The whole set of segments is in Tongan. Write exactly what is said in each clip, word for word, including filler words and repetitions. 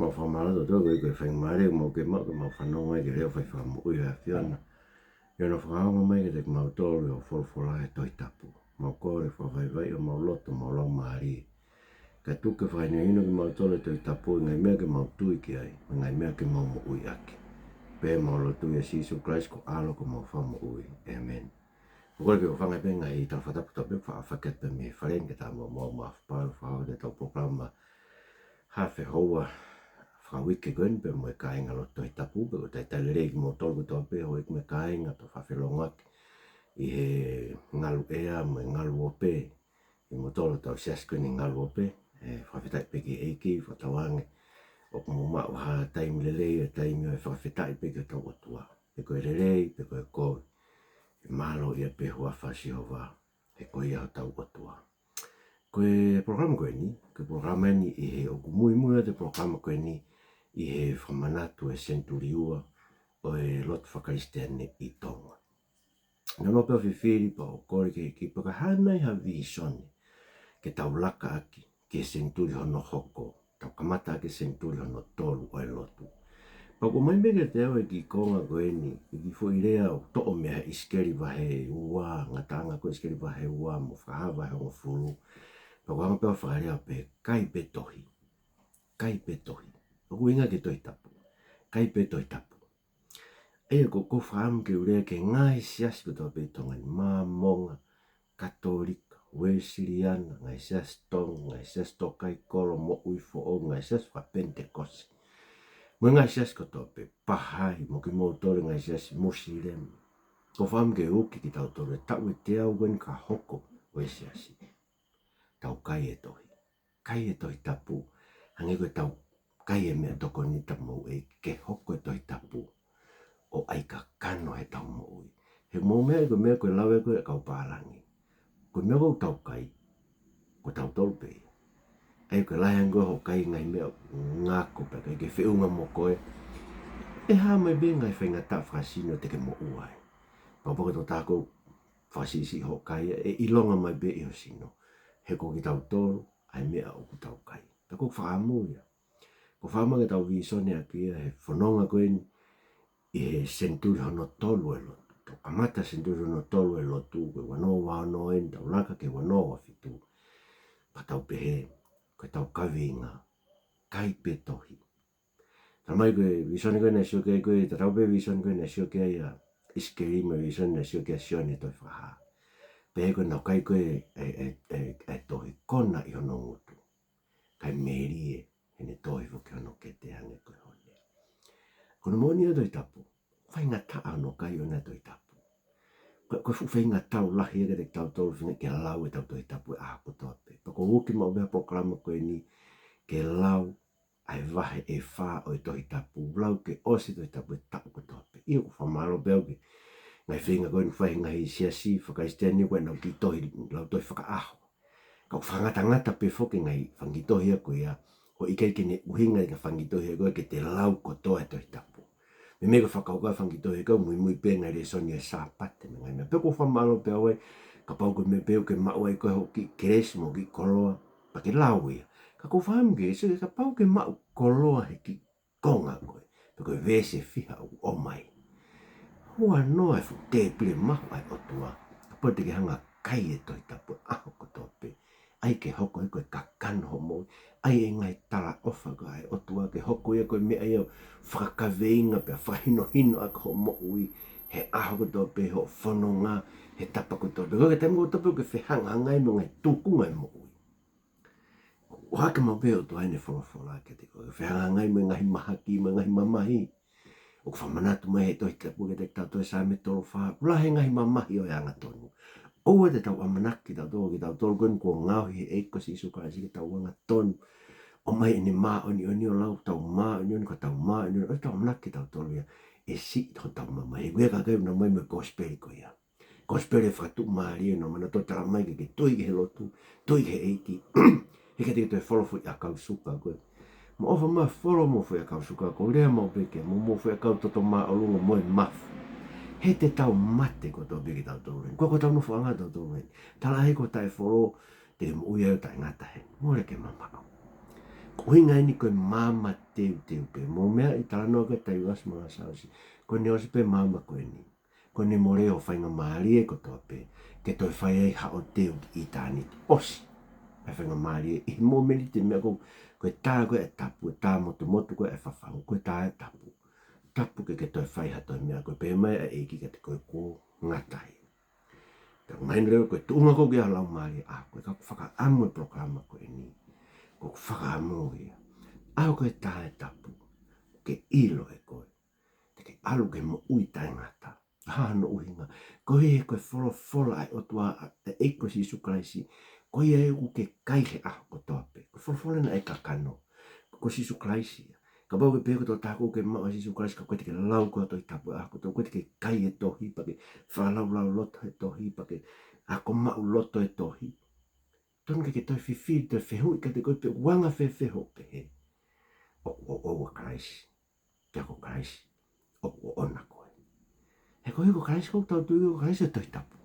Mau fakamālō atu, ko e, ko e faingamālie ʻoku mau kei maʻu ke mau fanongo ai ki he lea fai fakamoʻui ʻa e ʻAfiona. ʻI hono fakaongo mai kiate kimautolu ʻo e folofola ʻi he Tohi Tapu. Mau kole fakavaivaiʻi homau loto, homau laumālie. Kae tuku ke fakahinohino kimautolu ʻe he Tohi Tapu ʻa e ngaahi meʻa ke mau tui ki ai, mo e ngaahi meʻa ke mau moʻui ʻaki. Pea mau lotu ʻia Sīsū Kalaisi ko e ʻAlo ko homau Fakamoʻui. ʻĒmeni. ʻOku ou kole ke u hūfanga pē he ngaahi tala fakatapu kotoa pē ʻoku faʻa fakahā pē mei he fale ni ke tau maʻu maʻu mafapalu fakahoko ʻetau polokalama haafe houa fakauike ko eni pea mo e kāinga lotu Tohi Tapu, pea ʻoku ou talitali lelei kimoutolu kotoa pē houʻeiki mo e kāinga ʻoku tau fakafelongoaki ʻi he ngalu ʻea mo e ngalu ope, ʻi he moutolu ʻetau siasi ko eni ngalu ope. ʻE, fakafetaʻi pē ki he ʻEiki, fakatauange ʻoku mou maʻu ha taimi lelei, ʻa e taimi ʻo e fakafetaʻi pē ki hotau ʻOtua. Pe ko e lelei, pe ko e kovi, ʻe mālō ia pē huafa ʻo Sihova, he ko ia hotau ʻOtua. Ko e polokalama ko eni, ko e polokalama eni ʻi he ʻoku muimui atu e polokalama ko eni ʻi he fakamanatu e senituli ua ʻo e lotu fakakalisitiane ʻi Tonga. Naʻa nau pea fifili pea u kole ki he ʻEiki pe ʻoku ʻi ai ha vīsone ke tau laka ʻaki ki he senituli hono hoko, tau kamata ʻaki e senituli hono tolu ʻo e lotu. Pea ʻoku ʻomai mai kiate au e kiʻi konga ko eni, e kiʻi foʻi lea ʻoku toʻo mei he ʻIsikeli vahe ua, ngataʻanga ko ē ʻIsikeli vahe ua mo Fakahā vahe hongofulu. Pea ʻoku hanga pē ʻo fakalea pē, kai pē tohi. Kai pē tohi. ʻOku ʻuhinga ki he Tohi Tapu. Kai pē Tohi Tapu. ʻA ia ʻoku ou fakaʻamu ke u lea ki he ngaahi siasi kotoa pē ʻi Tonga ni, Māmonga, Katolika, Uēsiliana, ngaahi siasi Tonga, ngaahi siasi Tōkaikolo, Moʻui Foʻou, ngaahi siasi faka-Penitekosi, mo e ngaahi siasi kotoa pē, Pahai, mo kimoutolu ngaahi siasi Musilemi. ʻOku ou fakaʻamu ke uki kitautolu he taʻu ʻe teau ko eni ka hoko ʻo e siasi. Tau kai e tohi. Kai e Tohi Tapu, hangē ko ʻetau kai e meʻatokoni ʻa hotau moʻui ke hoko e Tohi Tapu ʻo ʻai kakano heʻetau moʻui. He mou meaʻi ko e meʻa ko e lau ē ko ē ʻa e kau pālangi, ko e meʻa ʻoku tau kai, ko tautolu pē ia. ʻA ia ko e lahi ange ko ē hoʻo kai ngaahi meʻa ngako pea ʻikai ke feʻunga mo koe, ʻe hā mai pē ngaahi faingataʻa fakasino te ke moʻua ai. Pea kapau ko e tokotaha ʻoku fakasiʻisiʻi hoʻo kai, ʻe ʻilonga mai pē ʻi ho sino. He ko kitautolu ʻa e meʻa ʻoku tau kai. Pea ʻoku ou fakaʻamu ia, ʻoku ou fakaʻamu ke tau vīsone ʻaki ia he fononga ko eni ʻi he senituli hono tolu e lotu. Tau kamata senituli hono tolu e lotu, ko e ua noa ua ono eni, tau laka ki he ua noa ua fitu. Pea tau pehē, ko ʻetau kaveinga, kai pē tohi. Talamai ko e vīsone ko ē naʻe sio ki ai ko ē, tatau pē vīsone ko ē naʻe sio ki ai ʻa ʻIsikeli mo e vīsone naʻe sio ki ai ʻa Sione he tohi Fakahā. Pea ko ʻenau kai ko ē e, e, e, e tohi, kona ʻi hono ngutu, kae melie ʻene tohi foki hono kete hangē ko e hone. Ko hono moʻoni ʻa e Tohi Tapu, faingataʻa hono kai ʻo e Tohi Tapu. Ko, ko e fuʻu faingataʻa lahi ia kiate kitautolu fefine ke lau ʻetau Tohi Tapu he ʻaho kotoa pē. Pea ʻoku ou uki maʻu pē ʻa e polokalama ko eni ke lau ʻa e vahe ʻe fā ʻo e Tohi Tapu, lau ke ʻosi e Tohi Tapu he taʻu kotoa pē. ʻIo, ʻoku ou fakamālō pē au ki he ngaahi feinga ko eni ʻoku fai ʻe he ngaahi siasi fakakalisitiane ko ē ʻenau kiʻi tohi, lau tohi fakaʻaho. Ka ʻoku fakangatangata pē foki e ngaahi fanga kiʻi tohi ia ko ia, ʻo ʻikai ke ne ʻuhinga ʻa e fanga kiʻi tohi ia ko ia ke te lau kotoa e Tohi Tapu. Meimei ko e fakakaukau e fanga kiʻi tohi ia ko ia ʻoku muimui pē he ngaahi lēsoni ʻo e Sāpate mo e ngaahi meʻa. Pea ʻoku ou fakamālō pē au ai, kapau ko e meʻa pē ʻoku ke maʻu ai ko ē hoʻo kiʻi kelesi mo e kiʻi koloa, pea ke lau ia. Ka ʻoku ou fakaʻamu ke, sio, kapau ʻoku ke maʻu koloa he kiʻi konga ko ē, pe ko e veesi ʻe fiha ʻoku ʻomai, huanoa e fuʻu tēpile mahu ʻa e ʻOtua, kapau te ke hanga ʻo kai e Tohi Tapu he ʻaho kotoa pē, ʻai ke hoko ia ko e kakano hoʻo moʻui, ʻai e ngaahi talaʻofa ko ē ʻa e ʻOtua ke hoko ia ko e meʻa ia ʻoku fakakaveinga pea fakahinohino ʻaki hoʻo moʻui he ʻaho kotoa pē, hoʻo fononga, he tapa kotoa pē. Ko e taimi kotoa pē ʻoku ke fehangahangai mo e ngaahi tūkunga ʻo e moʻui, ʻoku ʻohake maʻu pē ʻe he ʻOtua ʻene folofola kiate koe. Fehangahangai mo e ngaahi mahaki, mo e ngaahi mamahi. ʻOku fakamanatu mai ʻe he Tohi Tapu kiate kitautolu he Saame tolu fā, ʻoku lahi e ngaahi mamahi ʻo e angatonu. ʻOua te tau ʻamanaki kitautolu, kitautolu ko eni kuo ngaohi ʻe he ʻEiki ko Sīsū Kalaisi ke tau angatonu, ʻomai ʻene māʻoniʻoni ʻo lau ʻetau māʻoniʻoni, ko ʻetau māʻoniʻoni, ʻoua te tau ʻamanaki kitautolu ia ʻe siʻi hotau mamahi. He ʻoku ʻi ai e kakai ʻoku nau ʻomai mo e kosipeli ko ia. Kosipeli fakatuʻumālie, ʻo nau manatu talamai ke ke tui ki he lotu, tui ki he ʻEiki. He ka te ke toe folo foʻi ʻakau suka ko ē. Mou ʻofa mai ʻo folo hoʻomou foʻi ʻakau suka, ʻoku ou lea maʻu pē ki ai, mo hoʻomou foʻi ʻakau toto māʻolunga mo e mafu. He te tau mate kotoa pē kitautolu heni. Ko ē ko ʻetau nofoʻanga ʻatautolu heni. Talaʻehai ko e taʻefolo, te ke moʻui ai ʻo taʻengata heni. Mole ke mamaʻo. ʻUhinga eni ko e maama teuteu pē. Mou meaʻi talanoa ko ē ʻa Taivasi mo Lasalosi. Ko ʻene ʻosi pē maama ko eni, ko ʻene mole ʻo faingamālie kotoa pē ke toe fai ai haʻo teu ki ʻitāniti. ʻOsi ʻa e faingamālie ʻi he momeniti, meʻa ko, ko e tā ko ē ʻa e tapu, e tā motumotu ko ē ʻa e fafangu, ko e tā ʻa e tapu. Tapu ke ke toe fai ha toe meʻa, ko e pehē mai ʻa e ʻEiki kiate koe kuo ngata ai. Pea mahino leva ko e tuʻunga ko ē ki ai ho laumālie ʻaʻaku, ka ʻoku fakaʻamu e polokalama ko eni. Ko ʻeku fakaʻamu ia, ʻaho ko ē tā ʻa e tapu, ke ʻilo ʻe koe te ke ʻalu ki he moʻui taʻengata. Hā hono ʻuhinga? Koeʻuhi he ko e folofola ʻa e ʻOtua, ʻa e ʻEiki ko Sīsū Kalaisi, ko ia ē ʻoku ke kai he ʻaho kotoa pē. Ko e folofola ena ʻa e kakano. Ko Sīsū Kalaisi ia. Kapau ʻoku ke pehē ko e tokotaha ʻoku ke maʻu ʻa Sīsū Kalaisi ka ʻoku ʻikai te ke lau ko ē Tohi Tapu he ʻaho kotoa, ʻoku ʻikai te ke kai e tohi, pea ke fakalaulauloto he tohi, pea ke ako maʻuloto he tohi, tonu ke ke toe fifili, toe fehuʻi kiate koe pe ʻoku anga fēfē hoʻo pehē ʻoku ʻoʻou ʻa Kalaisi, pea ko Kalaisi ʻoku ʻoʻona koe. He koeʻuhi ko Kalaisi, ko ʻetau tui ko Kalaisi ʻa e Tohi Tapu.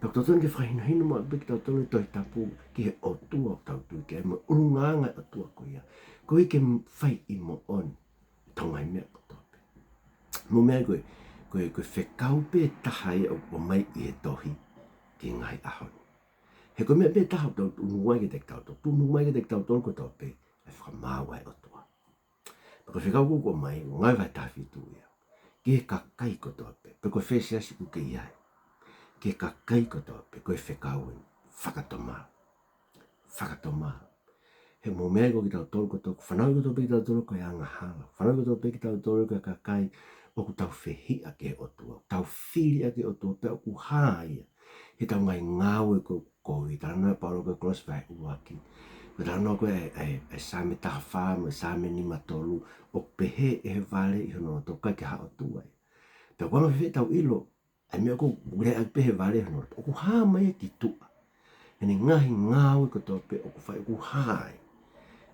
Pea ʻoku totonu ke fakahinohino maʻu pē kitautolu ʻe he Tohi Tapu ki he ʻOtua ʻoku tau tui ki ai mo e ʻulungaanga ʻo e ʻOtua ko ia, koeʻuhi ke fai ʻi moʻoni ʻetau ngaahi meʻa kotoa pē. Mou meaʻi ko e, ko e, ko e fekau pē taha ia ʻoku ʻomai ʻi he tohi ki he ngaahi ʻaho ni. He ko e meʻa pē taha ʻoku tau tunu ai kiate kitautolu, tunu mai kiate kitautolu kotoa pē ʻa e fakamaau ʻa e ʻOtua. Pea ko e fekau ko ē ʻoku ʻomai, ʻoku ngāueʻi ʻi he vahe taha fitu ia ki he kakai kotoa pē, pe ko fē siasi ʻoku ke ʻi ai. Ki he kakai kotoa pē, ko e fekau eni, fakatomala. Fakatomala. He mou meaʻi ko kitautolu kotoa, ʻoku fanauʻi kotoa pē kitautolu ko e angahala. Fanauʻi kotoa pē kitautolu ko e kakai ʻoku tau fehiʻa ki he ʻOtua, tau fili ʻaki e ʻOtua, pea ʻoku hā ia he ʻetau ngaahi ngāue ko ē ʻoku kovi. Talanoa ʻa Paula ko ē Kolose vahe ʻuluaki. Ko e talanoa ko ē ʻa e, ʻa e, ʻa e Saame taha fā mo e Saame nima tolu, ʻoku pehē ʻe he vale ʻi hono loto ʻoku ʻikai ke haʻo tuʻu ai. Pea ʻoku anga fēfē ʻetau ʻilo ʻa e meʻa ʻoku lea ʻaki pē ʻe he vale ʻi hono loto? ʻOku hā mai ia ki tuʻa. Heʻene ngaahi ngāue kotoa pē ʻoku fai, ʻoku hā ai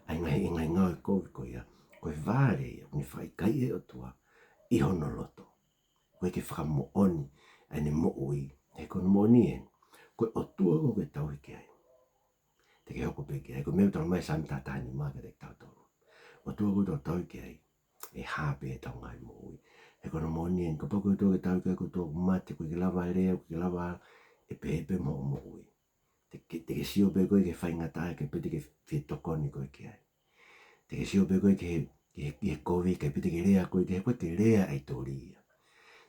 ʻa e ngaahi, ʻa e ngaahi ngāue kovi ko ia. Ko e vale ia ʻoku ne fai, kai ʻe he ʻOtua ʻi hono loto. ʻOku ʻikai ke fakamoʻoni ʻa ʻene moʻui. He ko hono moʻoni ē, ko e ʻOtua ko ē ʻoku ke tauhi ki ai, te ke hoko pē ki ai. Ko e meʻa ʻoku talamai ʻe Saame taha taha nima kiate kitautolu. ʻOtua ko ē ʻoku tau tauhi ki ai, ʻe hā pē ʻetau ngaahi moʻui. He ko hono moʻoni ē, kapau ko e ʻOtua ʻoku ke tauhi ki ai ko e ʻOtua ʻoku mate, ʻoku ʻikai ke lava lea, ʻoku ʻikai ke lava, ʻe pehē pē mo hoʻo moʻui. Te ke, te ke sio pē koe ki he faingataʻa, ʻikai pē te ke fie tokoni koe ki ai. Te ke sio pē koe ki he, ki he, ki he kovi, ʻikai pē te ke lea koe ki ai, he ʻoku ʻikai ke lea ʻa e toli ia.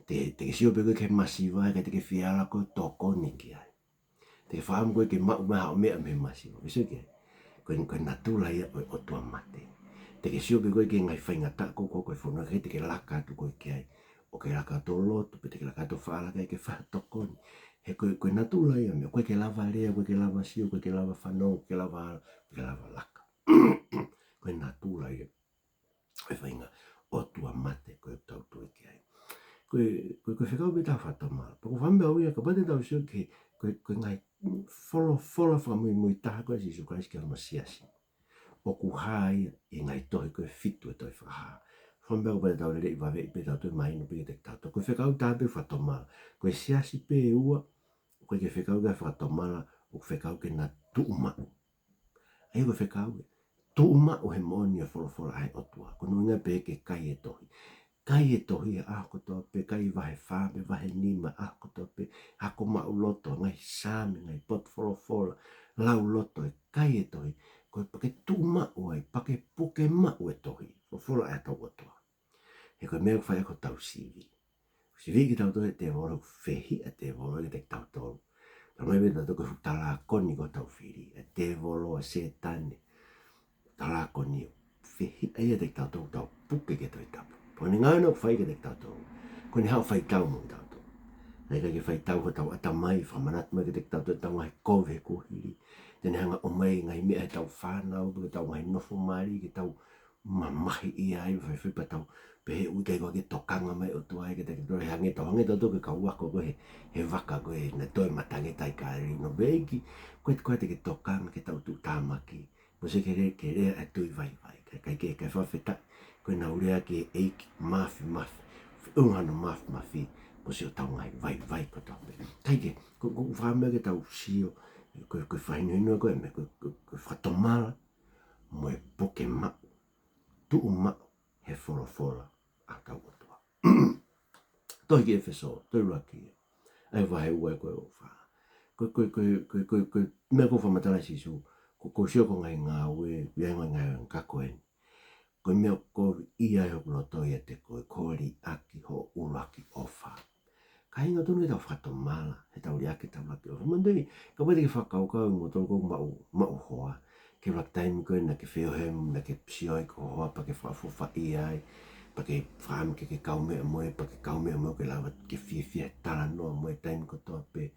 Te, te ke sio pē koe ki he masiva, ʻikai te ke fie ala koe ʻo tokoni ki ai. Te ke fakaʻamu koe ke maʻu mai haʻo meʻa mei he masiva. Ke sio ki ai. Ko e, ko e natula ia ʻo e ʻOtua mate. Te ke sio pē koe ki he ngaahi faingataʻa ko ē ʻoku hoko he fonua, ʻikai te ke laka atu koe ki ai ʻo ke laka atu ʻo lotu, pe te ke laka atu ʻo faʻa laka ai ke fai ha tokoni. He ko e, ko e natula ia ʻo e meʻa, ʻoku ʻikai ke lava lea, ʻoku ʻikai ke lava sio, ʻoku ʻikai ke lava fanongo, ʻoku ʻikai ke lava ala, ʻoku ʻikai ke lava laka. Ko e natula ia ʻo e faʻahinga ʻOtua mate ko ē ʻoku tau tui ki ai. Ko e, ko e, ko e fekau pē taha fakatomala. Pea ʻoku ou fakaʻamu pē au ia, kapau te tau sio ki he, ko e, ko e ngaahi folofola fakamuimui taha ko ē ʻa Sīsū Kalaisi ki hono siasi, ʻoku hā ia ʻi he ngaahi tohi ko ē ʻe fitu ʻo e Tohi Fakahā. Fakaʻamu pē au kapau te tau lele ʻi vave pē tautolu, mahino pē kiate kitautolu. Ko e fekau taha pē fakatomala. Ko e siasi pē ʻe ua ʻoku ʻikai ke fekau ki ai e fakatomala, ʻoku fekau ke na tuʻu maʻu. ʻA ia ko e fekau ē, tuʻu maʻu he moʻoni ʻo e folofola ʻa e ʻOtua. Ko hono ʻuhinga pē ke kai e tohi. Kai e tohi he ʻaho kotoa pē, kai vahe fā pe vahe nima he ʻaho kotoa pē, ako maʻuloto, ngaahi Saame, ngaahi potu folofola, lauloto, ʻe kai e tohi. Ko e pea ke tuʻu maʻu ai, pea ke puke maʻu e tohi, folofola ʻa hotau ʻOtua. He ko e meʻa ʻoku fai ʻaki hotau sivi. Siviʻi kitautolu ʻe he tēvolo, fehiʻa e tēvolo kiate kitautolu. Talamai pē ʻe tautolu ko e fuʻu talākoni ʻoku tau fili, ʻa e tēvolo, ʻa Sētane. Talākoni ʻoku fehiʻa ia kiate kitautolu, tau puke ki he Tohi Tapu. Pea ko ʻene ngāue ʻoku fai kiate kitautolu, ko ʻene haʻu ʻo fai tau mo kitautolu. Naʻe ʻikai ke fai tau hotau ʻatamai, fakamanatu mai kiate kitautolu ʻetau ngaahi kovi he kuohili. Te ne hanga ʻo ʻomai e ngaahi meʻa heʻetau fānau, pe ko ʻetau ngaahi nofo mali, ke tau mamahiʻia ai, faifai pea tau pehē ʻoku ʻikai ko ha tokanga mai ʻa e ʻOtua ia kiate kitautolu, hangē tau, hangē tautolu ko e kau ako ko ē he, he vaka ko ē naʻe toe matangeta ʻi Kāleli. Ko e ʻEiki, ko e, ko e te ke tokanga ki heʻetau tuʻutāmaki. Mou sio ki he lea, ki he lea ʻa e tui vaivai. Kae, kae kehe, kae fakafetaʻi ko ʻenau lea ki he ʻEiki Māfimafi, feʻunga hono māfimafi, mou sio ki hotau ngaahi vaivai kotoa pē. Kae kehe, ko, ko e fakaʻamu ke tau sio, ko, ko e fakahinohino ko e meʻa, ko, ko, ko e fakatomala, mo e puke maʻu, tuʻu maʻu he folofola ʻa hotau ʻOtua. Tohi ki ʻEfesō, tohi ʻuluaki, ʻa e vahe ua ko e ʻofa. Ko e, ko e, ko e, ko e, ko e, ko e meʻa ʻoku fakamatala ʻe Sīsū, ko, ko e sio ko e ngaahi ngāue, ʻi ai ngaahi ngāue ka ko eni. Ko e meʻa ʻoku kovi ʻi ai hoku loto ʻiate koe, ko e liʻaki hoʻo ʻuluaki ʻofa. Kāinga, tonu ke tau fakatomala heʻetau liʻaki ʻetau ʻuluaki ʻofa. Manatuʻi, kapau te ke fakakaukau ʻe moutolu ʻoku maʻu, maʻu hoa, ki he ʻuluaki taimi ko ē naʻa ke feohi ai, naʻa ke sio ai ki ho hoa, pea ke fakaʻofoʻofaʻia ai, pea ke fakaʻamu ke ke kaumeʻa mo ia, pea ke kaumeʻa mo ia, ke lava ke fiefia he talanoa mo ia he taimi kotoa pē,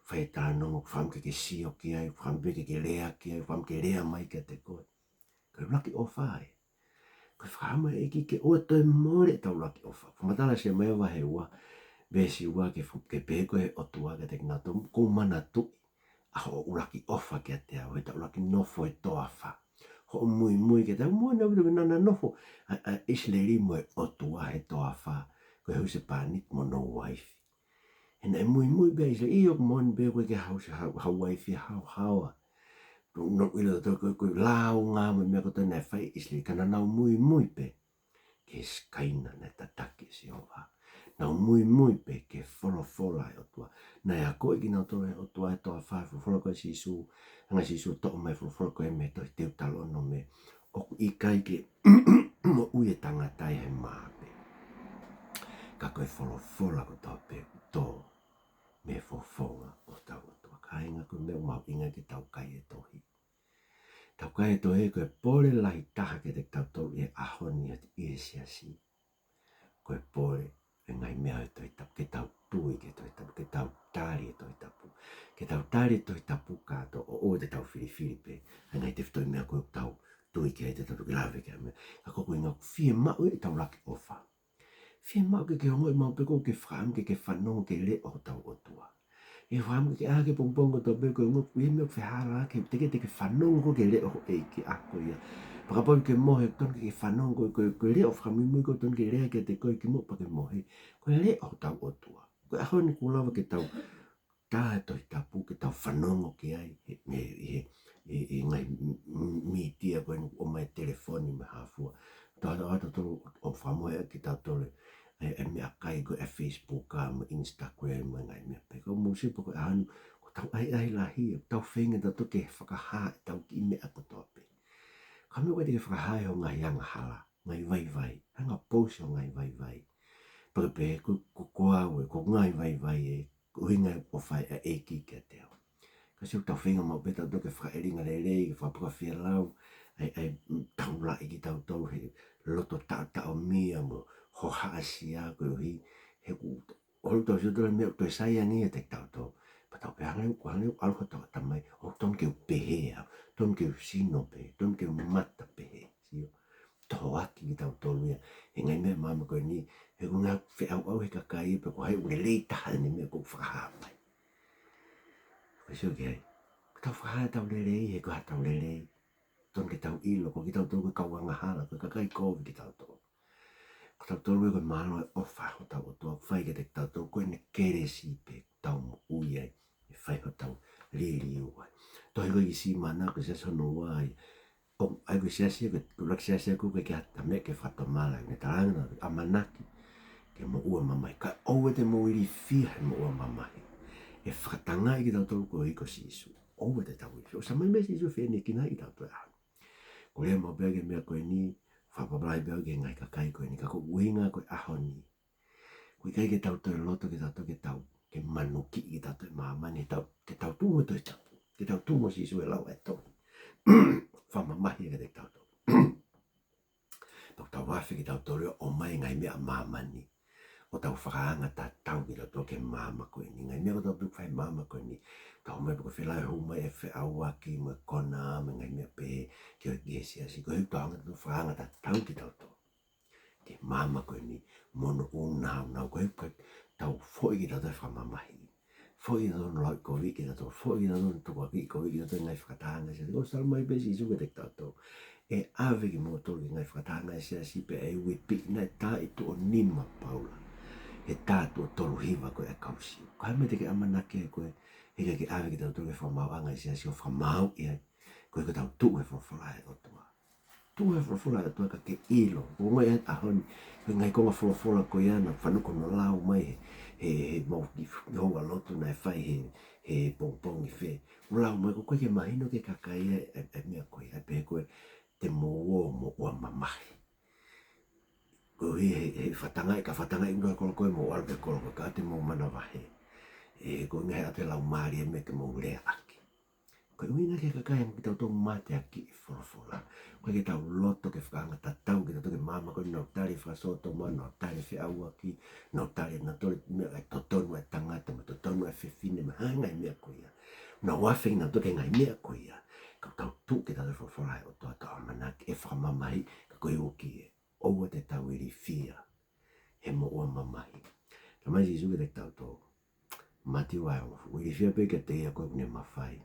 fai e talanoa mo ia, fakaʻamu ke ke sio ki ai, fakaʻamu pē ke ke lea ki ai, fakaʻamu ke lea mai kiate koe. Ko e ʻuluaki ʻofa ia. Ko e fakaʻamu ʻa e ʻEiki ke ʻoua toe mole ʻetau ʻuluaki ʻofa. Fakamatala ʻe Selemaia vahe ua, veesi ua, ke fu-, ke pehē ko ē ʻe he ʻOtua kiate kinautolu, ʻoku ou manatuʻi ʻa hoʻo ʻuluaki ʻofa kiate au, heʻetau ʻuluaki nofo he toafa. Hoʻo muimui kiate au, mo ʻena vilo ke nana nofo ʻa, ʻa ʻIsileli mo e ʻOtua he toafa, ko e husepāniti mo hono uaifi. He naʻe muimui pē ʻa ʻIsileli, ʻio, ʻoku moʻoni pē ʻoku ʻikai ke haʻu, haʻu, haʻu uaifi haohaoa. Nau, nau ʻilo tautolu ko e, ko e lāunga mo e meʻa kotoa naʻe fai ʻe ʻIsileli, ka naʻa nau muimui pē ki he Sikaina naʻe tataki ʻe Sihova. Nau muimui pē ki he folofola ʻa e ʻOtua. Naʻe akoʻi kinautolu ʻe he ʻOtua he toafa he folofola ko ē ʻa Sīsū, hanga ʻe Sīsū ʻo toʻo mai e folofola ko ē mei he tohi Teutalōnome, ʻoku ʻikai ke moʻui e tangata ia he mā pē, ka ko e folofola kotoa pē ʻoku tō mei he fofonga ʻo hotau ʻOtua. Kāinga, ko e meʻa mahuʻinga ke tau kai e tohi. Tau kai e tohi, ko e pole lahi taha kiate kitautolu ʻi he ʻaho ni ʻi he siasi, ko e pole ʻo e ngaahi meʻa ʻo e Tohi Tapu, ke tau tui ki he Tohi Tapu, ke tau tali e Tohi Tapu, ke tau tali e Tohi Tapu kātoa, ʻo ʻoua te tau filifili pē ʻa e ngaahi tefitoʻi meʻa ko ē ʻoku tau tui ki ai, te tau toki lave ki ai meʻa. Ka ko e ʻuhinga ʻoku fiemaʻu ʻetau ʻuluaki ʻofa. Fiemaʻu ke ke ongoʻi maʻu pē ʻoku ke fakaʻamu ke ke fanongo ki he leʻo ʻo hotau ʻOtua. ʻE fakaʻamu ke ke ʻā hake pongipongi kotoa pē ʻo ongoʻi ʻoku ʻi ai e meʻa ʻoku fehalaaki, teʻeki ke ke fanongo koe ki he leʻo ʻo e ʻEiki ʻaʻau ko ia. Pea kapau ʻoku ke mohe, tonu ke ke fanongo ko e, ko e, ko e leʻo fakamuimui ko ē, tonu ke lea kiate koe kimuʻa pea ke mohe. Ko e leʻo ʻo hotau ʻOtua. Ko e ʻaho ni kuo lava ke tau tā e Tohi Tapu ke tau fanongo ki ai he, he, he, he, he ngaahi m-, m-, mītia ko eni ʻoku ʻomai e telefoni mo e hā fua. Tau, tau, tau, tau, ʻo fakamohe ʻaki kitautolu e, e meʻakai ko ē ʻa e Facebook ʻa mo e Instagram mo e ngaahi meʻa pehē. Ka mou sio pē ko e ʻaho ni, ʻoku tau ʻahiʻahi lahi, ʻoku tau feinga tautolu ke fakahā ʻetau kiʻi meʻa kotoa pē. Ka meʻa ʻoku ʻikai te ke fakahā ai ho ngaahi angahala, ngaahi vaivai, hanga ʻo post ho ngaahi vaivai. Pea ke pehē ko, ko, ko au ē, ko e ngaahi vaivai ē, ko e ʻuhinga ia ʻoku fai ʻe he ʻEiki kiate au. Ka sio, ʻoku tau feinga maʻu pē tautolu ke fakaʻelinga lelei, ke fakapakafielau ʻa e, ʻa e, mm, taulaʻi kitautolu he loto taʻotaʻomia mo hohaʻasia koeʻuhi he ʻoku, ʻoku tau sio tautolu he meʻa ʻoku toe sai ange ia kiate kitautolu. Pea tau pehē, hangē ʻoku, hangē ʻoku ʻalu hotau ʻatamai, ʻoku tonu ke u pehē au, tonu ke u sino pehē, tonu ke u mata pehē. Sio, tohoaki kitautolu ia he ngaahi meʻa maama ko eni, he ʻoku nau feʻauʻau he kakai pē ko hai ʻoku lelei taha ʻene meʻa ʻoku fakahā mai. Ka sio ki ai, ʻoku tau fakahā ʻetau lelei, he ko haʻatau lelei, tonu ke tau ʻilo ko kitautolu ko e kau angahala, ko e kakai kovi kitautolu. Ko tautolu ia ko e mālohi ʻo e ʻofa ʻa hotau ʻOtua ʻoku fai kiate kitautolu, ko ʻene kelesi pē ʻoku tau moʻui ai, ʻe fai hotau liliu ai. Tohi ko ē ki Simana, ko e siasi hono ua ia. ʻO, ʻa ia ko e siasi, ko e, ko e ʻuluaki siasi ko ē ʻoku ʻikai ke ʻi ai ha meʻa ke fakatomala, ʻene talaange ʻa e ʻamanaki ke moʻua mamahi. Ka ʻoua te mou ilifia he moʻua mamahi. ʻE fakatangaʻi kitautolu koeʻuhi ko Sīsū. ʻOua te tau ilifia. ʻOku ʻosi ʻomai mai ʻe Sīsū e fineʻeikina ia kiate kitautolu. Ko e lea maʻu pē ia ki he meʻa ko eni, fakapapālangi pē ia ki he ngaahi kakai ko eni, ka ko e ʻuhinga ko e ʻaho ni. ʻOku ʻikai ke tau toe loto ke tau toe ke tau, ke manukiʻi kitautolu ʻe māmani, tau, ke tau tuʻu mo e Tohi Tapu, ke tau tuʻu mo Sīsū he lau ʻa e tohi. Fakamamahi ia kiate kitautolu. Pea ʻoku tau afe kitautolu ia ʻo ʻomai e ngaahi meʻa ʻa māmani, ʻo tau fakaanga tatau kitautolu ki he maama ko eni. Ngaahi meʻa ko ē ʻoku tau fai he maama ko eni, tau ʻomai pē ko e felāveʻi, hū mai e feʻauaki mo e kona mo e ngaahi meʻa pehē ki he, ki he siasi. Koeʻuhi ʻoku tau hanga tautolu ʻo fakaanga tatau kitautolu ki he maama ko eni mo hono ʻū nāunau, koeʻuhi ke tau foʻi kitautolu he fakamamahi. Foʻi kitautolu hono lauʻikoviʻi kitautolu, foʻi kitautolu hono tukuakiʻi koviʻi kitautolu he ngaahi fakatahaʻanga ʻa e siasi. ʻOku talamai pē ʻe Sīsū kiate kitautolu, ʻe ʻave kimoutolu ki he ngaahi fakatahaʻanga ʻa e siasi pea ʻe uipi, naʻe tā ʻi tuʻo nima ʻa Paula, he tā tuʻo tolu hiva ko ē ʻa e kau Siu. Ko e hā e meʻa te ke ʻamanaki ai koe, he ʻikai ke ʻave kitautolu ki he fakamaauʻanga ʻa e siasi ʻo fakamaauʻi ai, koeʻuhi ko ʻetau tuʻu he folofola ʻa e ʻOtua. tuʻu he folofola ʻa e ʻOtua ka ke ʻilo. ʻOku ou ongoʻi he ʻaho ni, ko e ngaahi konga folofola ko ia naʻe fanongo hono lau mai he, he, he mau kiʻi houalotu naʻe fai he, he pongipongi fē. ʻOku lau mai, ʻoku ʻikai ke mahino ki he kakai ʻa e, ʻa e, ʻa e meʻa ko ia, ʻa e pehē ko e te mou ō mo ua mamahi. Ko e he, he, he fakatangaʻi, ka fakatangaʻi ʻi he kolo ko ē mo ʻalu ki he kolo ko ē ka te mou manavahē. ʻE, ko e ngaahi ʻatu he laumālie meʻa ke mou leaʻaki. Ko e ʻuhinga ki he kakai hangē ko kitautolu mateaki ʻi he folofola. ʻOku ʻikai ke tau loto ke fakaangatatau, ke tau toki māmā ko ē nau tali fakasōtoma, nau tali feʻauaki, nau tali, nau tali meʻa ʻa e totonu ʻa e tangata, mo e totonu ʻa e fefine, mo e hā e ngaahi meʻa ko ia. Nau afe nau toki ngaahi meʻa ko ia. Ka tau tuʻu ke tau folofola ʻa e ʻOtua tau ʻamanaki ʻe fakamamahiʻi, ka ko e uki ē. ʻOua te tau ilifia he mou ua mamahi. Talamai ʻe Sīsū kiate kitautolu, Mātiu vahe hongofulu, ilifia pē kiate ia ko ē ʻoku ne mafai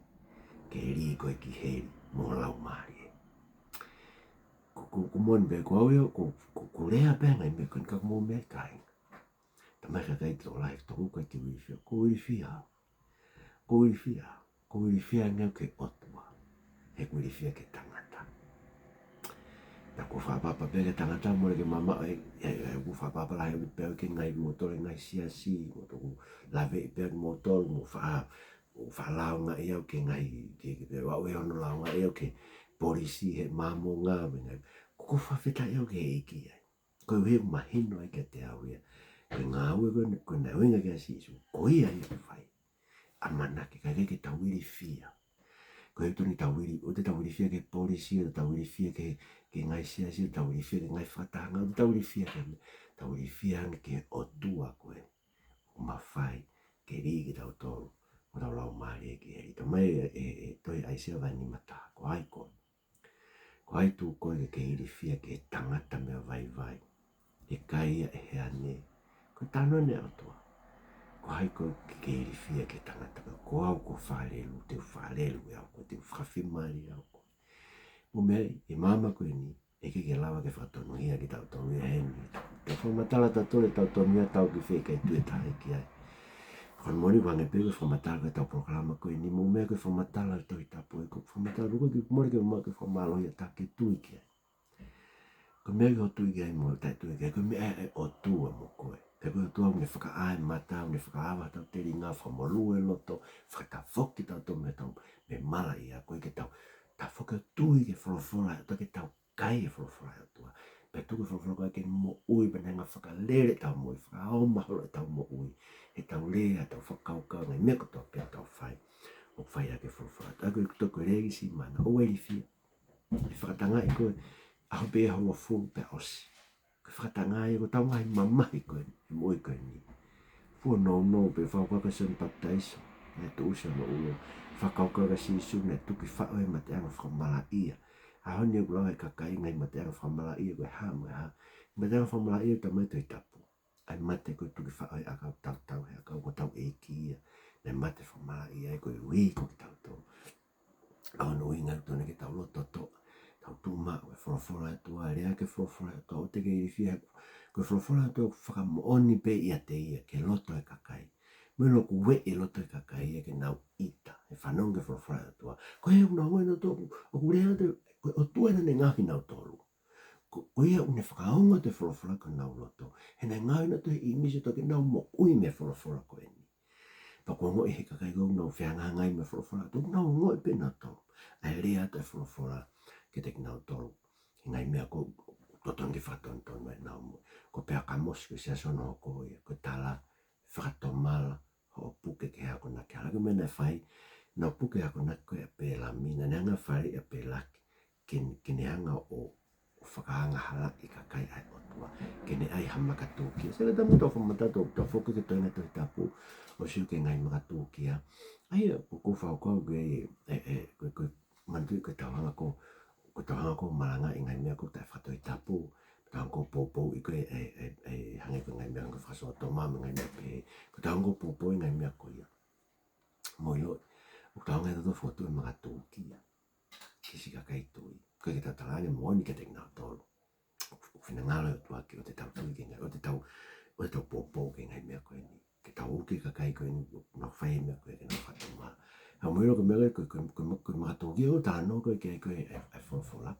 ke lī koe ki heli mo ho laumālie. Ko, ko, ko e moʻoni pē ko au ia, ko, ko, ko e lea pē ngaahi meʻa ko eni ka ko e moʻoni meʻa ʻikai. Talamai ʻe he kakai tokolahi, tokua ʻoku ʻikai te u ilifia, ʻoku ou ilifia au. ʻOku ou ilifia, ʻoku ou ilifia ange au ki he ʻOtua. He ʻoku ou ilifia ki he tangata. Naʻa ku fakaʻapaʻapa pē ki he tangata, mole ke mamaʻo, ʻe, ʻe, ʻe, ʻoku fakaʻapaʻapa lahi pē au ki he ngaahi moutolu he ngaahi siasi, mo toku laveʻi pē au moutolu, mo fa-, mo fakalāungaʻi au ki he ngaahi, ki, ki, pea u ʻalu ʻo hono lāungaʻi au ki he polisi he Māmonga, mo e ngaahi, ʻoku ou fakafetaʻi au ki he ʻEiki ai. Ko e ʻuhi ʻoku mahino ai kiate au ia. Ko e ngāue ko ē, ko ē naʻe ʻuhinga ki ai ʻa Sīsū. Ko ia ia ʻoku fai. ʻAmanaki, ʻikai ke tau ilifia. Ko e tonu tau ili, ʻoua te tau ilifia ki he polisi, ʻoua te tau ilifia ki he, ki he ngaahi siasi, ʻoua te tau ilifia ki he ngaahi fakatahaʻanga, ʻoua te tau ilifia ki he, tau ilifia ange ki he ʻOtua ko ē ʻoku mafai ke lī kitautolu mo hotau laumālie ki heli. Talamai ʻe, ʻe, ʻe tohi ʻAisea vahe nima taha, ko hai koe? Ko hai tuku koe ke ke ilifia ki he tangata meʻa vaivai, ʻe kai ia ʻe he ane? Ko e talanoa ʻeni ʻa e ʻOtua. Ko hai koe ke ke ilifia ki he tangata meʻa, ko au ko Falelu, te u Falelu ʻe au koe, te u fakafiemālie au koe. Mo e meʻa ʻi he māmani ko eni, ʻe ʻikai ke lava ke fakatonuhia kitautolu ia heni. Te u fakamatala tautolu ʻetau tonuhia tau ki fē, ʻikai tui ʻe taha ia ki ai. Ko hono moʻoni ʻoku hangē pē ko e fakamatala ko ē ʻetau polokalama ko eni, mo e meʻa ko e fakamatala ʻa e Tohi Tapu, ʻoku fakamatala ʻoku ʻikai ke mole ke ma ke fakamālohi ʻa e taha ke tui ki ai. Ko e meʻa ke tui ki ai mo taʻetui ki ai, ko e meʻa ʻa e ʻOtua mo koe. Pea ko e ʻOtua ʻoku ne fakaʻā e mata, ʻoku ne fakaava hotau telinga, fakamolū e loto, fakatafoki kitautolu mei heʻetau, mei he malaʻia, ko e ke tau tafoki ʻo tui ki he folofola, ʻo ke tau kai e folofola ʻa e ʻOtua. Pea tuku e folofola ko ē ke moʻui, pea ne hanga ʻo fakalele ʻetau moʻui, fakaʻaonga holo ʻetau moʻui, heʻetau lea, ʻetau fakakaukau, ngaahi meʻa kotoa pē ʻoku tau fai, ʻoku fai ʻaki e folofola. ʻA ia ko e tokua lelei siʻi mana, ʻoua ʻe ilifia. ʻE fakatangaʻi koe, ʻaho pē ʻe hongofulu pea ʻosi. Ko e fakatangaʻi ko ʻetau ngaahi mamahi ko ē, he moʻui ko eni. Fuʻu nounou pē fakakaukau ʻa Sione Papitaiso, naʻe tuʻusi hono ʻulu, fakakaukau kia Sīsū naʻe tuki faʻo he mateʻanga fakamalaʻia. ʻAho ni ʻoku lau ʻe he kakai ngaahi mateʻanga fakamalaʻia ko e hā mo e hā. Mateʻanga fakamalaʻia talamai ʻe he Tohi Tapu, ʻa e mate ko e tuki faʻo he ʻakau, tautau he ʻakau, ko hotau ʻEiki ia naʻe mate fakamalaʻia ai koeʻuhi ko kitautolu. ʻA hono ʻuhinga ʻoku totonu ke tau loto toʻa, tau tuʻu maʻu e folofola ʻa e ʻOtua, lea ki he folofola ʻa e ʻOtua, ʻoua te ke ilifia he ko e folofola ʻa e ʻOtua ʻoku fakamoʻoni pē ʻiate ia ki he loto ʻo e kakai. Mo e ʻilo ʻoku ueʻi e loto ʻo e kakai ia ke nau ʻita, he fanongo ki he folofola ʻa e ʻOtua. Ko e ʻuhinga ʻoku nau ongoʻi nautolu ʻoku, ʻoku lea atu, ko e ʻOtua naʻa ne ngaohi nautolu. Ko, ko ia ʻoku ne fakaongo atu e folofola ki honau loto. He naʻe ngaohi nautolu he ʻīmisi ʻo e ʻOtua ke nau moʻui mei he folofola ko eni. Pea ʻoku ongoʻi ʻe he kakai ko ē ʻoku nau fehangahangai mo e folofola, ʻoku nau ongoʻi pē nautolu ʻa e lea atu ʻa e folofola kiate kinautolu he ngaahi meʻa ʻoku totonu ke fakatonutonu ai ʻenau moʻui. Ko e pehē ʻa Kamosi, ko e siasi hono hoko ia, ko e tala, fakatomala hoʻo puke ki he akonaki. Hala ko e meʻa naʻe fai, nau puke e akonaki ko ē ʻa Pēlami, naʻa ne hanga ʻo faleʻi ʻa Pēlaki ke, ke ne hanga ʻo, ʻo fakaangahalaʻi e kakai ʻa e ʻOtua, ke ne ʻai ha makatūkia. Sela tamu tau fakamatala, tau, tau foki ki he toenga Tohi Tapu, ʻo sio ki he ngaahi makatūkia. ʻA ia, ʻoku ou fakakaukau ke, ʻe, ʻe, ko, ko, manatuʻi ko ʻetau hanga ko, ko ʻetau hanga ko ē ʻo malangaʻi e ngaahi meʻa ko ē taʻe faka-Tohi Tapu, ʻetau hanga ko ē ʻo poupouʻi ko ē, ʻe, ʻe, ʻe, hangē ko e ngaahi meʻa ko ē fakasōtoma mo e ngaahi meʻa pehē. Ko ʻetau hanga ko ē ʻo poupouʻi e ngaahi meʻa ko ia. Mou ʻilo, ʻoku tau hanga ʻe tautolu ʻo fokotuʻu e makatūkia ki he siʻi kakai tui. ʻOku ʻikai ke tau talaange moʻoni kiate kinautolu. ʻOku, ʻoku finangalo e ʻOtua ke, ʻoua te tau tui ki he ngaahi, ʻoua te tau, ʻoua te tau poupou ki he ngaahi meʻa ko eni. Ke tau uki e kakai ko eni, ʻoku nau fai e meʻa ko ē ke nau fakatomala. Ka mou ʻilo ko e meʻa ko ē, ko e, ko e, ko e, ko e makatūkia ʻoku talanoa ko ē ki ai ko ē ʻa e, ʻa e folofola.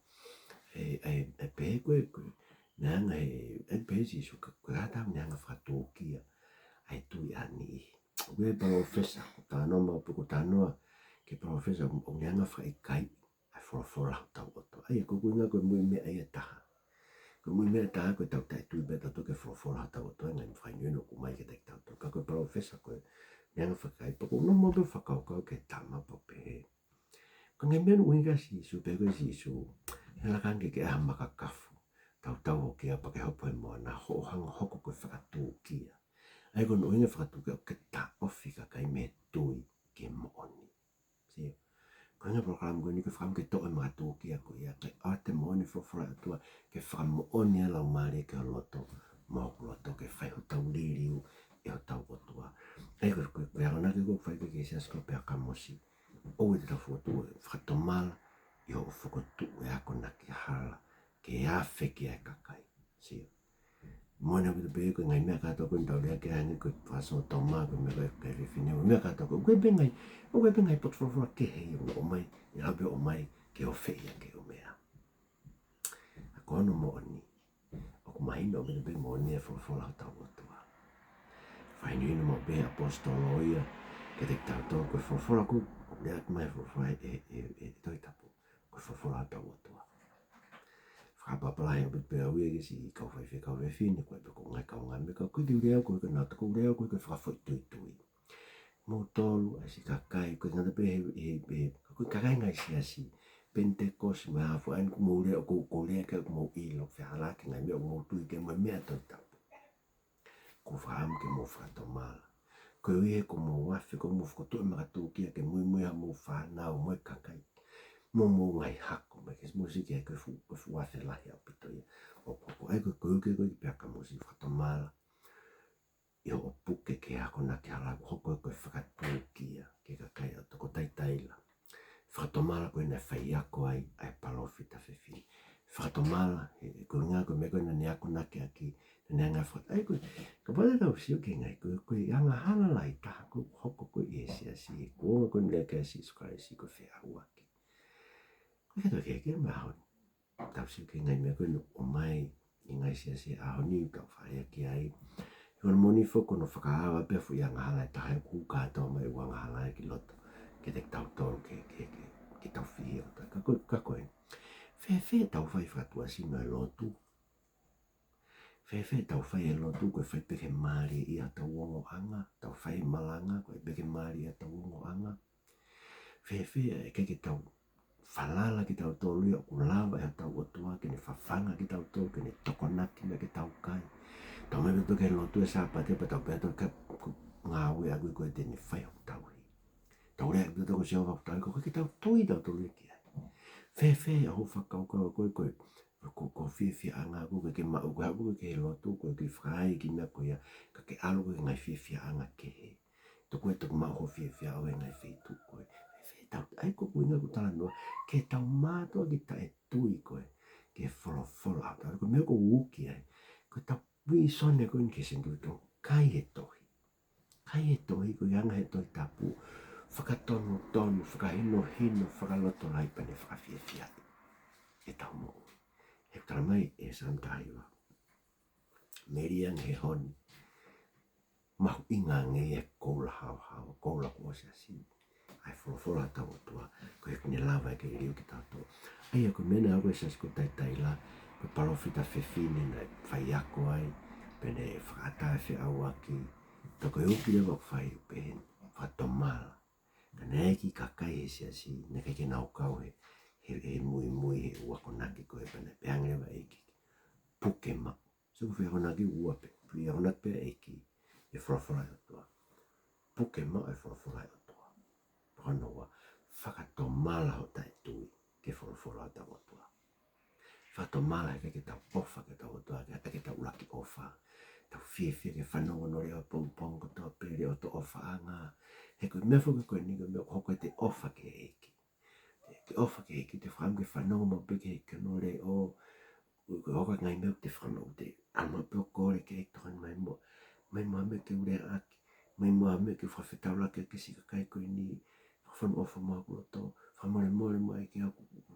ʻe, ʻe, ʻe pehē ko e, ko e, neanga he, ʻe pehē Sīsū ka, ko e hā ʻetau neanga fakatūkia ʻa e tui ʻa e niʻihi. Ko e palōfesa, ko e talanoa maʻu pē ko e talanoa ki he palōfesa, ʻoku neanga fakaʻikaiʻi ʻa e folofola hotau ʻOtua. ʻA ia, ko e ʻuhinga ko e muiʻi meʻa ia ʻe taha. Ko e muiʻi meʻa ʻe taha ko ʻetau taʻetui pē tautolu ki he folofola hotau ʻOtua, ngaahi fakahinohino ʻoku ʻomai kiate kitautolu. Ka ko e palōfesa ko e neanga fakaʻikaiʻi, pea ʻoku ou nofo maʻu pē ʻo fakakaukau ki he tama pea u pehē, ko e ngaahi meʻa naʻe ʻuhinga Sīsū, pehē ko ē Sīsū, he laka ange ke ʻai ha maka kafu, tautau hoki ia pea ke hopo he moana, hoʻo hanga ʻo hoko ko e fakatūkia. ʻA ia ko hono ʻuhinga fakatūkia ʻoku ke taʻofi e kakai mei he tui ki he moʻoni. Sio. Ko e ʻuhinga e polokalama ko eni ko e fakaʻamu ke toʻo e maka tūkia ko ia, ke ʻoatu e moʻoni e folofola ʻa e ʻOtua, ke fakamoʻoni ʻa e Laumālie ki ho loto, mo hoku loto, ke fai hotau liliu ʻi hotau ʻOtua. ʻA ia ko e, ko e, ko e akonaki ʻoku fai ki he siasi ko Peakamosi. ʻOua te tau fokotuʻu e fakatomala ʻi hoʻo fokotuʻu e akonaki hala ke afe ki ai e kakai. Sio. Moʻoni ʻaupito pē ko e ngaahi meʻa kātoa ko eni ʻoku tau lea ki ai, hangē ko e fakasōtoma, ko e meʻa ko ē ʻa e fefine, meʻa kātoa ko ē, ʻoku ʻi ai pē ngaahi, ʻoku ʻi ai pē ngaahi potu folofola kehe ia ʻoku nau ʻomai, ʻe lava pē ʻo ʻomai ke ofeʻi ʻaki e ʻū meʻa. Ka ko hono moʻoni, ʻoku mahino ʻaupito pē moʻoni e folofola hotau ʻOtua. Fakahinohino maʻu pē ʻe he ʻaposetolo ia kiate kitautolu, ko e folofola ʻoku lea atu mai he folofola ʻe, ʻe, ʻe, ʻe Tohi Tapu, ko e folofola hotau ʻOtua. Fakaʻapaʻapa lahi ʻaupito pē au ia ki siʻi kau faifekau fefine, ko e pē ko e ngaahi kaungāmeʻa, ka ʻoku ʻikai ke u lea au ko e, ko e nau toko lea au ko e, ko e fakafoʻituitui. Moutolu, ʻa siʻi kakai, ko e ngata pē he, he, he, ko e kakai ngaahi siasi Penitekosi mo e hā fua eni, ʻoku mou lea, ʻoku, ʻoku lea ki ai ʻoku mou ʻilo fehālaaki e ngaahi meʻa ʻoku mou tui ki ai mo e meʻa Tohi Tapu. ʻOku ou fakaʻamu ke mou fakatomala. Koeʻuhi he kuo mou afe, kuo mou fokotuʻu e maka tūkia ke muimui hamou fānau mo e kakai, mo homou ngaahi hako, mo e ke mou sio ki ai ko e fuʻu, ko e fuʻu afe lahi ʻaupito ia. ʻOku, ʻoku, ʻa ia ko e, ko e uki ko ē ki Peakamosi, fakatomala ʻi hoʻo puke ki he akonaki hala, hoko ko e fakatūkia ki he kakai ʻa e toko taitaila. Fakatomala ko ē naʻe faiako ai ʻa e palōfita fefine. Fakatomala, he, he ko e ʻuhinga ko e meʻa ko ē naʻá ne akonaki ʻaki, naʻá ne hanga faka-, ʻa ia ko e, kapau te tau sio ki he ngaahi, ko e, ko e angahala lahi taha ʻoku hoko ko ē ʻi he siasi, he kuonga ko eni ʻo e lea kia Sīsū Kalaisi ko e feʻauaki. Ko e kei tau kehekehe mo e ʻaho ni. Tau sio ki he ngaahi meʻa ko ē naʻe ʻomai ʻe he ngaahi siasi he ʻaho ni, tau fai ki ai. He ko hono moʻoni foki ko hono fakaava pē e foʻi angahala ʻe taha ʻoku kātoa mai e ʻū angahala ia ki loto kiate kitautolu ke, ke, ke, ke tau fihia ʻo tau. Ka ko e, ka ko e, fēfē ʻetau fai fakatuʻasino he lotu? Fēfē ʻetau fai e lotu ko e fai pē ke mālieʻia hotau ongoʻanga, tau fai e malanga ko e pē ke mālieʻia hotau ongoʻanga? Fēfē ʻa e ʻikai ke tau falala kitautolu ia ʻoku lava ʻe hotau ʻOtua ke ne fafanga kitautolu, ke ne tokonaki mai ke tau kai? Tau mai pē ʻo tau ki he lotu he Sāpate pea tau pehē ʻe tautolu, ka ʻoku ngāue ʻaʻaku ia ko ē te ne fai hoku tauhi. Tau lea ʻaki pē ʻe tautolu ko Sihova hoku tauhi, ka ʻoku ʻikai ke tau tui tautolu ia ki ai. Fēfē ʻa hoʻo fakakaukau ko ē ko e, ko, ko e fiefiaʻanga ʻoku ʻikai ke maʻu, ko e hā ʻoku ʻikai ke he lotu, ko e ʻikai fai ki he meʻa ko ia, ka ke ʻalu koe ki he ngaahi fiefiaʻanga kehe. Tokua ʻe toki maʻu hoʻo fiefia ʻo e ngaahi feituʻu ko ē. Fēfē ʻetau, ʻa ia ko e ʻuhinga ʻoku ou talanoa, ke tau mātuʻaki taʻetui ko ē ki he folofola ʻa e ʻOtua, ko e meʻa ʻoku uki ai, ko ʻetau vīsone ko eni ki he senituli tolu, kai e tohi. Kai e tohi, ko e anga he Tohi Tapu, fakatonutonu, fakahinohino, fakalotolahi pea ne fakafiefiaʻi ʻetau moʻui. He ʻoku tala mai ʻe he Saame taha hiva, melie ange he honi, mahuʻinga ange ia he koula haohaoa, koula kuo ʻosi ʻasi, ʻa e folofola hotau ʻOtua, koeʻuhi he ʻoku ne lava ia ke liliu kitautolu. ʻA ia ko e meʻa naʻe hoko he siasi ko Taitaila, ko e palōfita fefine naʻe faiako ai, pea ne fakaʻatā e feʻauaki, ka ko e uki leva ʻoku fai ʻoku pehē ni, fakatomala. Ka naʻe ʻi ai e kiʻi kakai he siasi naʻe ʻikai ke nau kau he, he, he muimui he ʻū akonaki ko ē, pea naʻe pehē ange leva ʻe he ʻEiki, puke maʻu. Sio ko e foʻi akonaki ʻe ua pē, foʻi akonaki pē ʻa e ʻEiki, e folofola ʻa e ʻOtua. Puke maʻu e folofola ʻa e ʻOtua. Pea ko hono ua, fakatomala hoʻo taʻetui ki he folofola ʻa hotau ʻOtua. Fakatomala he ʻikai ke tau ʻofa ki hotau ʻOtua, he ʻikai ke tau ʻuluaki ʻofa. Tau fiefia ke fanongo hono leʻo ʻapongipongi kotoa pē, leʻo ʻoto ʻofaʻanga. He ko e meʻa foki ko eni ko e meʻa ʻoku hoko ʻete ʻofa ki he ʻEiki. Ke ʻofa ki he ʻEiki, te fakaʻamu ke fanongo maʻu pē ki he, ki hono leʻo, ko e hoko e ngaahi meʻa ʻoku te fanongo, te ʻalu maʻu pē ʻo kole ki he ʻEiki, tokoni mai muʻa, mai muʻa ha meʻa ke u leaʻaki, mai muʻa ha meʻa ke u fakafetaulaki ʻaki siʻi kakai ko eni, fakafonu ʻofa maʻa hoku loto, Fakamolemole mo ʻai ke au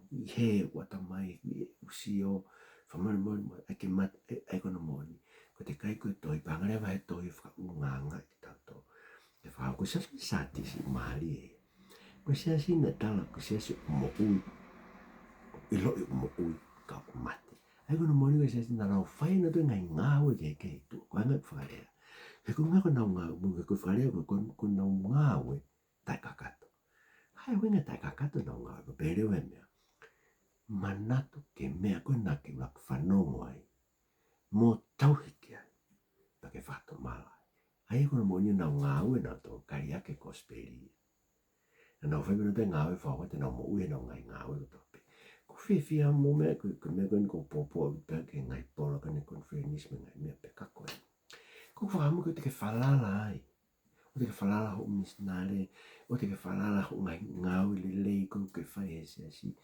ʻi he ʻatamai, ʻi he ʻū sio, fakamolemole mo ʻai ke mate, ʻe, ʻai ko hono moʻoni. Ko e teʻeki ai ko e tohi, pangale ʻa e tohi fakaʻulungaanga ʻiate kitautolu. ʻE fakaʻau ko e siasi Sātisi mālie. Ko e siasi naʻe tala ko e siasi moʻui. ʻIloʻi moʻui ka ʻoku mate. ʻAi ko hono moʻoni ko e siasi naʻa nau fai nautolu e ngaahi ngāue kehekehe ʻi tuʻa. Ko e anga ʻeku fakalea. He ko e anga ko ʻenau ngāue, ko e fakalea ko, ko, ko ʻenau ngāue taʻekakato. Hai, ʻuhinga taʻekakato ʻenau ngāue, pea pehē leva e meʻa. Manatu ki he meʻa ko ē naʻa ke ʻuluaki fanongo ai. Mo tauhi ki ai. Pea ke fakatomala ai. ʻAi ko hono moʻoni ʻenau ngāue nautolu, kali ʻaki e kosipeli. Naʻa nau fai pē nautolu e ngāue fakaʻofoʻofa, te nau moʻui ʻenau ngaahi ngāue kotoa pē. ʻOku ou fiefia mo e meʻa, ko, ko e meʻa ko eni ʻoku ou poupou pē ki he ngaahi pola ko eni konifelenisi mo e ngaahi meʻa pē ka ko e. ʻOku ou fakaʻamu ke te ke falala ai. ʻOua te ke falala hoʻo misinale, ʻoua te ke falala hoʻo ngaahi ngāue lelei ko ē ʻoku ke fai he siasi.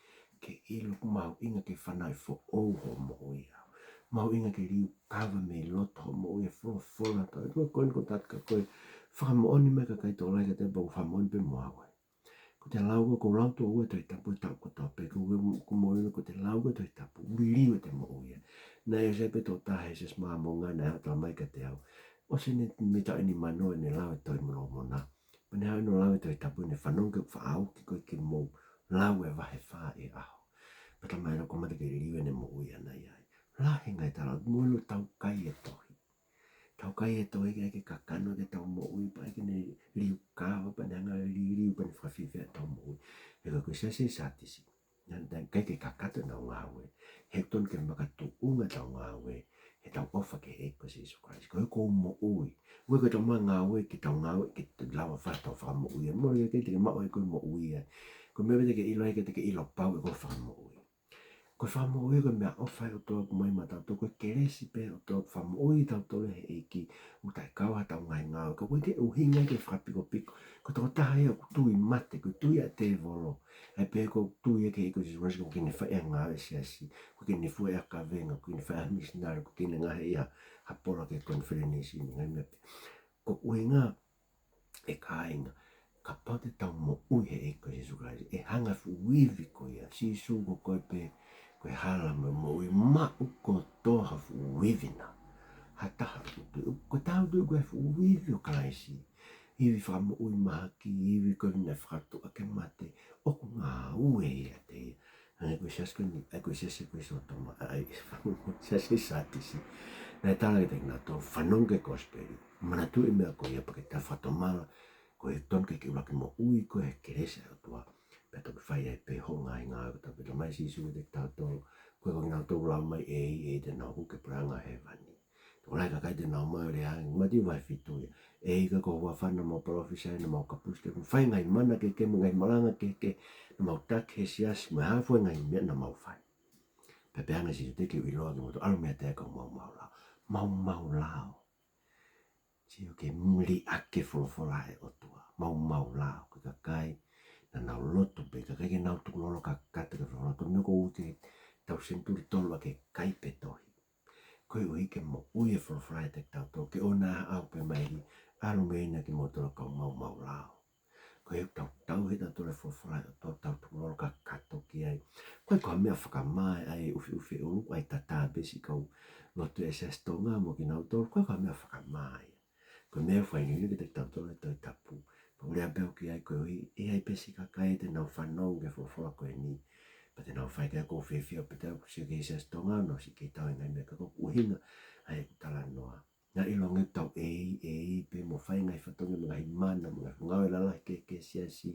Ke ʻilo ʻoku mahuʻinga ke fanauʻi foʻou hoʻo moʻui ʻaʻau. Mahuʻinga ke liukava mei loto hoʻo moʻui e folofola ʻa e ʻOtua. Ko eni ko e tataka ko e fakamoʻoni mai kakai tokolahi kiate au pea ʻoku ou fakamoʻoni pē mo au ai. Ko ʻete lau ko ē, ʻoku ou lau tuʻo ua e Tohi Tapu he taʻu kotoa pē, ko e, ko e moʻoni ko ʻete lau ko ē e Tohi Tapu, liliu ʻete moʻui ia. Naʻe ʻi ai pē e tokotaha he Siasi Māmonga naʻe haʻu ʻo talamai kiate au. ʻOsi ʻene mita ʻeni mano ʻene lau e Tohi Molomona. Pea ne haʻu ʻo lau e Tohi Tapu, ne fanongo ki he faʻu ki ko e ke mou lau e vahe fā ʻi he ʻaho. Pea talamai ʻe ia ʻoku mate ke liliu ʻene moʻui ʻaʻana ia. Lahi e ngaahi tala, mo e ʻilo ʻoku tau kai e tohi. Tau kai e tohi ke, ke kakano ke tau moʻui pea ke ne liukava pea ne hanga liliu pea ne fakafiefia ʻetau moʻui. He ko e siasi Sātisi. Naʻe, naʻe ʻikai ke kakato ʻenau ngāue. He tonu ke makatuʻunga ʻetau ngāue. He ʻetau ʻofa ki he ʻEiki ko Sīsū Kalaisi. Ko e ʻuhi ko e moʻui. ʻOku ʻikai ko ʻetau ngāue ke tau ngāue ke te lava fai ʻetau fakamoʻui. Mole ke te ke maʻu ai ko e moʻui ai. Ko e meʻa pē te ke ʻilo ai ke te ke ʻilo pau ʻe ko e fakamoʻui. Ko e fakamoʻui ko e meʻaʻofa ʻa e ʻOtua ʻoku ʻomai maʻatautolu, ko e kelesi pē ʻa e ʻOtua ʻoku fakamoʻui kitautolu ʻe he ʻEiki, ʻoku taʻekau ha ʻetau ngaahi ngāue, ka ʻoku ʻikai ke ʻuhinga ke fakapikopiko. Ko e tokotaha ia ʻoku tui mate, ko e tui ʻa e tēvolo. ʻAi pē ko e tui ia ki he ʻEiki ko Sīsū Kalaisi, ʻoku ʻikai ke ne fai ha ngāue he siasi, ʻoku ʻikai ke ne fua ha kavenga, ʻoku ʻikai ke ne fai ha misinale, ʻoku ʻikai ke ne ngaohi ha, ha pola ki he konifelenisi, ngaahi meʻa pē. Ko e ʻuhinga ʻe kāinga, kapau te tau moʻui he ʻEiki ko Sīsū Kalaisi, ʻe hanga ʻe he fuʻu ivi ko ia, Sīsū ko koe pē, ko e hala mo e moʻui, maʻu kotoa ha fuʻu ivi na. Ha taha ʻoku tui, ko e taha ʻoku tui ko e fuʻu ivi ʻo Kalaisi. Ivi fakamoʻui mahaki, ivi ko ē naʻe fakatuʻa ke mate, ʻoku ngāue ʻiate ia. ʻAi ko e siasi ko eni, ʻai ko e siasi ko e Sōtoma, ʻai siasi Sātisi. Naʻe tala kiate kinautolu fanongo ki he kosipeli. Manatuʻi e meʻa ko ia pea ke tau fakatomala, ko e tonu ke ke ʻuluaki moʻui koe he kelesi ʻa e ʻOtua. Pea toki fai ai pē hoʻo ngaahi ngāue kotoa pē. Talamai ʻe Sīsū kiate kitautolu, ko e ko kinautolu ʻoku lau mai ʻEiki, ʻEiki te nau hū ki he puleʻanga ʻo hēvani. Tokolahi e kakai te nau ōmai ʻo lea ange, Mātiu vahe fitu ia. ʻEiki ko ho huafa naʻa mau palōfisai, naʻa mau kapusi, naʻa mau fai e ngaahi mana kehekehe mo e ngaahi malanga kehekehe, naʻa mau taki he siasi, mo e hā fua e ngaahi meʻa naʻa mau fai. Pea pehē ange ʻe Sīsū, teʻeki ke u ʻiloa kimoutolu, ʻalu meiate au, kau maumau lao. Maumau lao. Sio ki he liʻaki e folofola ʻa e ʻOtua. Maumau lao, ko e kakai naʻa nau lotu pē, kakai ke nau tukulolo kakato ki he folofola. Ko e meʻa ʻoku ou ʻeke, tau senituli tolu ʻa e kai pē tohi. Koeʻuhi ke moʻui e folofola ʻiate kitautolu, ke ʻoua naʻa ʻalu pē mai, ʻalu mei heni kimoutolu kau maumau lao. Ko e tau, tau he tau tole folofola ʻo tau, tau tukulolo kakato ki ai. Ko e ko e meʻa fakamā ʻa e ʻufiʻufi ʻulu, ʻa e tatā pē siʻi kau lotu ʻa e Siasi Tonga mo kinautolu, ko e ko e meʻa fakamā ia. Ko e meʻa fainini kiate kitautolu e Tohi Tapu. Pea ʻoku lea pē au ki ai koeʻuhi, ʻe ʻi ai pē siʻi kakai te nau fanongo ki he folofola ko eni. Pea te nau fai ki ai, ʻoku ou fiefia pē ʻaupito ʻeku sio ki he Siasi Tonga, nau siʻi kei tau e ngaahi meʻa ka ko e ʻuhinga ʻa ʻeku talanoa. Naʻe ʻiloange ʻoku tau ʻei, ʻei pē mo fai e ngaahi fatongia mo e ngaahi mana mo e ngaahi ngāue lalahi kehekehe he siasi.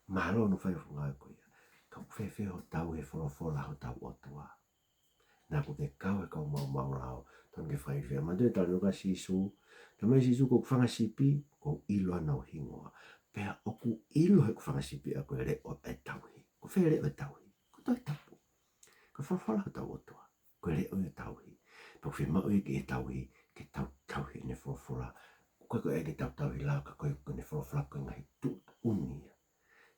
Mālō hono fai e fuʻu ngāue ko ia. Ka ʻoku fēfē hotau tauhi e folofola ʻa hotau ʻOtua? Naʻa ʻoku ke kau he kau maumau lao, tonu ke fai fē? Manatuʻi e talanoa kia Sīsū. Talamai ʻe Sīsū, ko ʻeku fanga sipi, ʻoku ou ʻilo honau hingoa. Pea ʻoku ʻilo ʻe heʻeku fanga sipi ʻa ē ko e leʻo ʻo e tauhi. Ko fē e leʻo ʻo e tauhi? Ko e Tohi Tapu. Ko e folofola ʻa hotau ʻOtua. Ko e leʻo ia ʻo e tauhi. Pea ʻoku fiemaʻu ia ke tauhi, ke tau tauhi ʻene folofola. ʻOku ʻikai ko e ke tau tauhi lao ka ko e, ko ʻene folofola ko e ngaahi tuʻutuʻuni ia.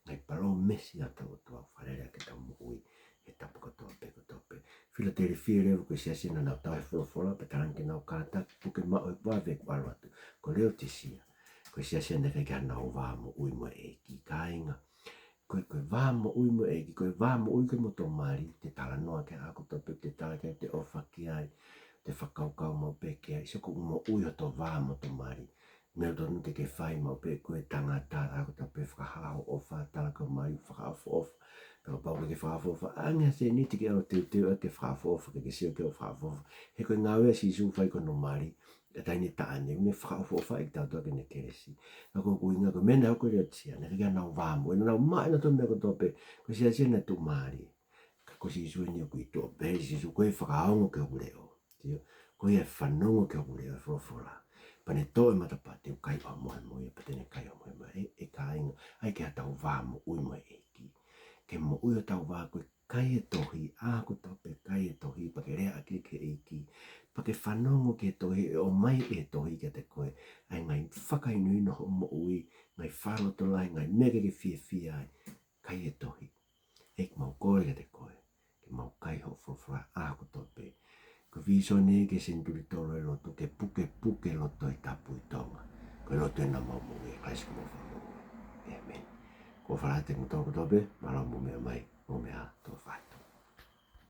Ngaahi palōmesi ʻa hotau ʻOtua ʻoku fakalele ʻaki ʻetau moʻui he tapa kotoa pē, kotoa pē. Filatelifia leva ko e siasi naʻa nau tauhi e folofola pea talaange ke nau kātaki, puke maʻu e vave kuo ʻalu atu. Ko Leotisia, ko e siasi naʻe ʻikai ke ʻi ai hanau vā moʻui mo e ʻEiki, kāinga. ko e, ko e vā moʻui mo e ʻEiki, ko e vā moʻui ko e mo e mali, te talanoa ki ai ʻaho kotoa pē, te tala ki ai, te ʻofa ki ai, te fakakaukau maʻu pē ki ai, sio ko e moʻui hoto vā mo e mali. Meʻa tonu ke ke fai maʻu pē ko e tangata, ʻaho kotoa pē fakahā hoʻo ʻofa, tala ko e mali fakaʻofoʻofa. Pea kapau ʻoku ke fakaʻofoʻofa ange ha sēniti ke ʻalu teuteu ʻa e fakaʻofoʻofa, ke ke sio ki hoʻo fakaʻofoʻofa. He ko e ngāue ʻa Sīsū fai ko hono mali, ʻa e taimi ni taʻane, ne fakaʻofoʻofa ʻe kitautolu ʻaki ʻene kelesi. Ka ko e ʻuhinga ko e meʻa naʻe hoko ʻia Sioane, ke nau vā moʻui, naʻa nau maʻu ʻenautolu e meʻa kotoa pē, ko e siasi naʻe tuʻumālie. Ka ko Sīsū eni ʻoku ʻi tuʻa pē, Sīsū ko e fakaongo ki hoku leʻo. Sio, ko ia ʻe fanongo ki hoku leʻo ʻe folofola. Pea ne tō e matapā, te u kai ʻa e mohe mo ia, pea te ne kai ʻa e mohe mo ia. ʻE, ʻe kāinga, ʻai ke ʻi ai haʻatau vā moʻui mo e ʻEiki. Ke moʻui hotau vā ko e kai e tohi, ʻaho kotoa pē kai e tohi, pea ke lea ʻaki ki he ʻEiki. Pea ke fanongo ki he tohi, ʻe ʻomai ʻe he tohi kiate koe ʻa e ngaahi fakahinohino hoʻo moʻui, ngaahi fakalotolahi, ngaahi meʻa ke ke fiefia ai, kai e tohi. ʻEiki, mau kole kiate koe ke mau kai hoʻo folofola ʻaho kotoa pē. Ko e vīsone ki he senituli tolu ʻo e lotu, ke pukepuke loto ʻi tapu ʻi Tonga. Ko e lotu ena mau moʻui ʻia Kalaisi ko homau Fakamoʻui. ʻĒmeni. Ko e ʻofa lahi atu kiate kimoutolu kotoa pē, mālō hoʻomou meʻa mai, mou meʻa ā, tuʻa ʻofa ʻi.